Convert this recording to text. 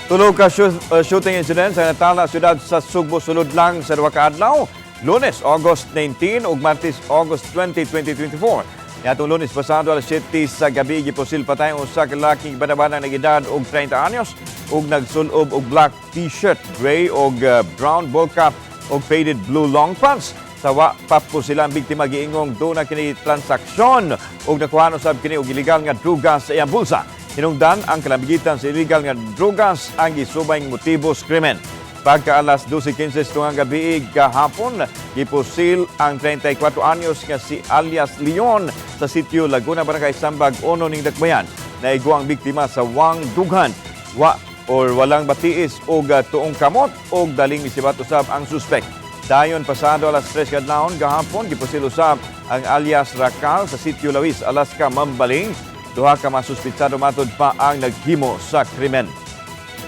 Tulo ka shooting incidents ang natala siyudad sa Sugbo sulod lang sa 2 ka adlaw, Lunes, August 19 ug Martes, August 20, 2024. Niadtong Lunes pasado alas 7 sa gabi, gipusil patay ang usa ka lalaking banabanang nag-edad og 30 anyos ug nagsulob og black t-shirt, gray og brown ball cap ug faded blue long pants. Sa wa pa po sila ang biktima, giingong duna kini transaksyon ug nakuha usab kini og illegal nga druga sa iyang bulsa. Hinungdan, ang kalambigitan sa illegal nga drugas ang gisubay motibo sa krimen. Pagka alas 12:15 tungang gabi gahapon, gipusil ang 34 anyos nga si alias Leon sa sitio Laguna, Barangay Sambag 1 ning Dakbayan. Naigo ang biktima sa wang dughan. Wa or walang batiis og tuong kamot og daling misibat usab ang suspek. Dayon pasado alas 3 kadlawon gahapon, gipusil usab ang alias Rakal sa sitio Lawis, Alaska, Mambaling. Duha ka masuspitsado matud pa ang naghimo sa krimen.